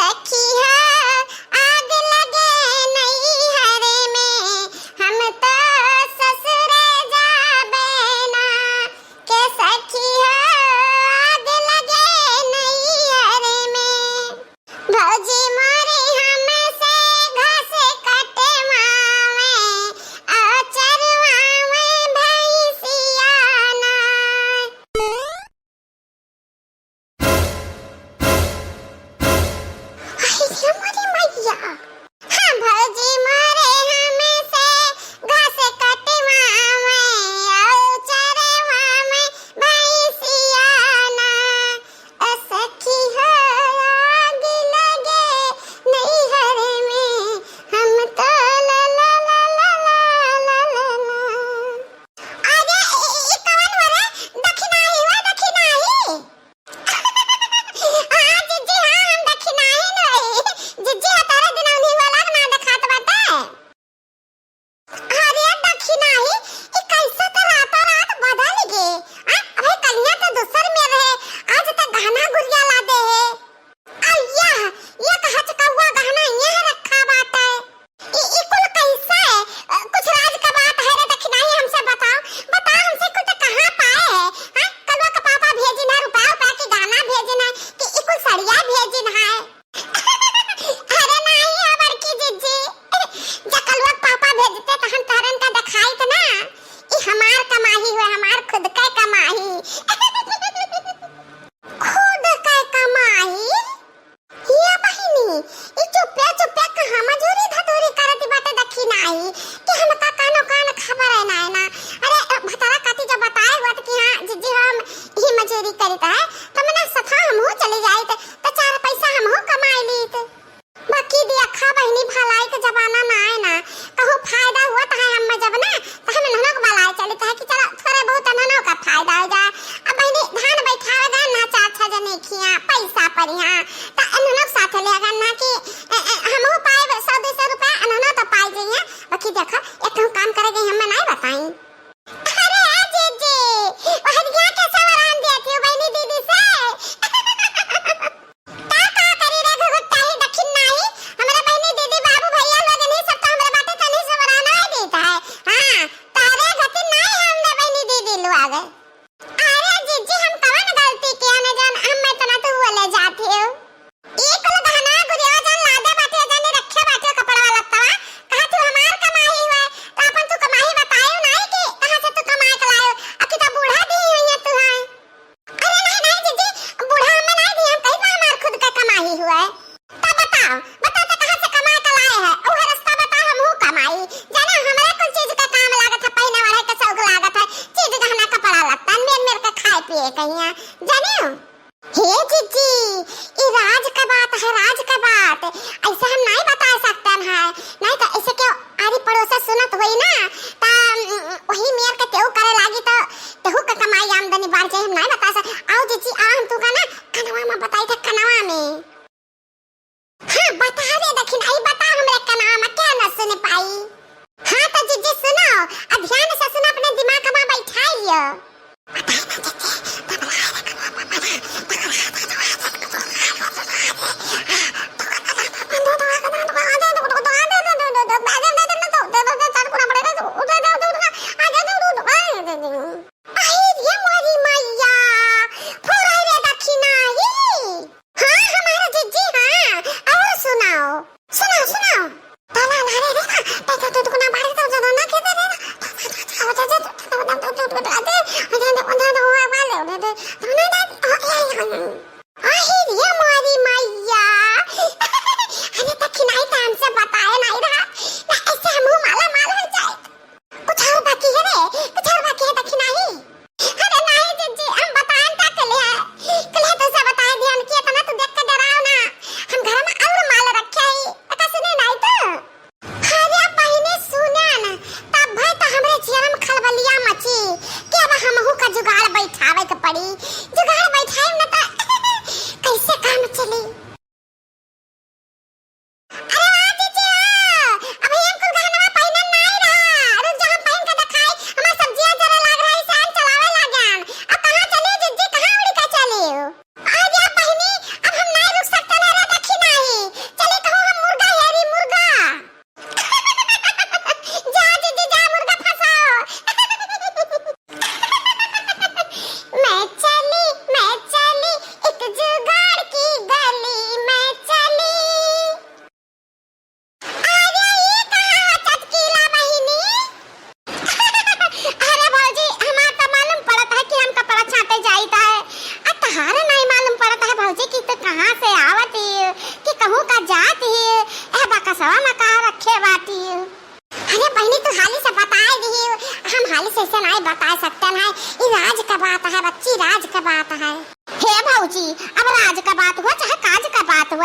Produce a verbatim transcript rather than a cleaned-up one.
सखी हो, आग लगे नैहर में, हम तो ससुर जाबे ना। के सखी हो, आग लगे नैहर में। भौजी मोरी हमसे घास कटवावे, आ चरवावे भैंसिया ना। अरे मोरी मैया। हाँ भौजी मोरे हमसे घास कटवावे, औ चरवावे भैंसिया ना। ओ सखी हो आग लगे नैहर में, हम तो ला ला ला ला ला ला ला। अरे, ई, ई कवन हो रे? दखिनाही हो, दखिनाही। हाँ, जिज्जी, हाँ, हम दखिनाही न हई। जिज्जी, हतारे दिनौनी वाला के ना देखात बाटे। अरे, दखिनाही, ई कैसे तो रातों रात बदल गे। आ, अबे कलिया तो दूसर में रहे, आज तो गहना गुरिया ला दे है। अय्या, ये कहा चकौआ गहना यहाँ रखा बाटे। ई, ई कुल कैसा है? अ, कुछ राज का बात है रे दखिनाही, हमसे बताओ। बताओ हमसे, कुछ कहाँ पाए है? हाँ? कलुआ का पापा भेजिन है, रुपया, रुपया की गहना भेजिन है, कि ई कुल सड़िया भेजिन है? अरे नहीं है बड़की जिज्जी, जा कलुआ का पापा भेजते तो हम तहरन का देखाइत ना। ई हमार कमाही हुए, हमार खुद के कमाही। खुद के कमाही? ये बहिनी, ई चुप्पे चुप्पे कहाँ मजूरी धतूरी करत बाटे दखिनाही कि हमका कानो कान खबर है ना, है ना। अरे, भतारा काटी जब बताए हुआ कि हाँ, जिज्जी हम ही मजूरी करित है, तो मने सथा हमहू चली जाइत, तो चार पैसा हमहू कमाई लीत। बाकी देखा बहिनी, भलाई के जमाना ना है ना, कहूँ फायदा हुआ तो है हम जब ना, तो हम इन्हनों को बलाए चलित है कि चला थोड़े बहुत इन्हनों का फायदा हो जाए। अब बहिनी धान बैठावे गए ना चार छह जने खिया पैसा पर यहाँ, तो इन्हनों के साथ ले गए ना कि ए, ए, हमहू पाए सौ दो सौ रुपया, इन्हनों तो पाए जाइए। बाकी देखा एक ठो काम करे गई, हम नहीं बताई। अरे ए जीजी, वहरिया के सवरान दिया थी बहिनी दीदी से। का, का करी रे घुघुटाही दखिनाही? हमरे बहिनी दीदी बाबू भैया लोग नहीं सब तो हमरे बाटे तनी सवरान देता है। हाँ, तारे घटी नहीं हमने बहिनी दीदी लोग। अरे जीजी, हम कवन गलती किया ने जान हम मैं तना तू बोले जाती हो। ई कुल गहना गुरिया जान लादे बाटे जाने रखे बाटे कपड़ा लत्ता। कहा तू हमार कमाई हुआ, तो अपन तू कमाई बतायो नहीं कि कहाँ से तू कमाए के लायो। अकी तो बूढ़ा दी हुई है तू है। अरे नहीं, नहीं जीजी, बूढ़ा हमें नहीं दी, हम कहीं ना हमार खुद का कमाई हुआ है। तो बताओ, बताओ तो कहाँ से कमा के लाए हैं? उहे रास्ता बताओ, हमहू कमाई। जाने हमरे कुल चीज का काम लागत है, पहने वाले के शौक लागत है, चीज गहना कपड़ा लत्ता, मेर मेर के खाए पिए कहिया, जाने हो? हे जीजी, ई राज का बात है, राज का बात। ऐसे हम नहीं बता सकते हैं, नहीं तो ऐसे क्यों आरी पड़ोसा सुनत होई ना, ता, उम, वही मेर के तेहू करे लागी तो तेहू का कमाई आमदनी बढ़ जाए, हम नहीं बता सक-, आओ जीजी, आ हम तू का ना कनवा में बताई था, कनवा में। हाँ, बता रे दखिनाही, बता हमरे कनवा में, क्या न सुन पाई। हाँ तो जीजी सुनो, आ ध्यान से सुनो, अपने दिमाग में बैठाइयो।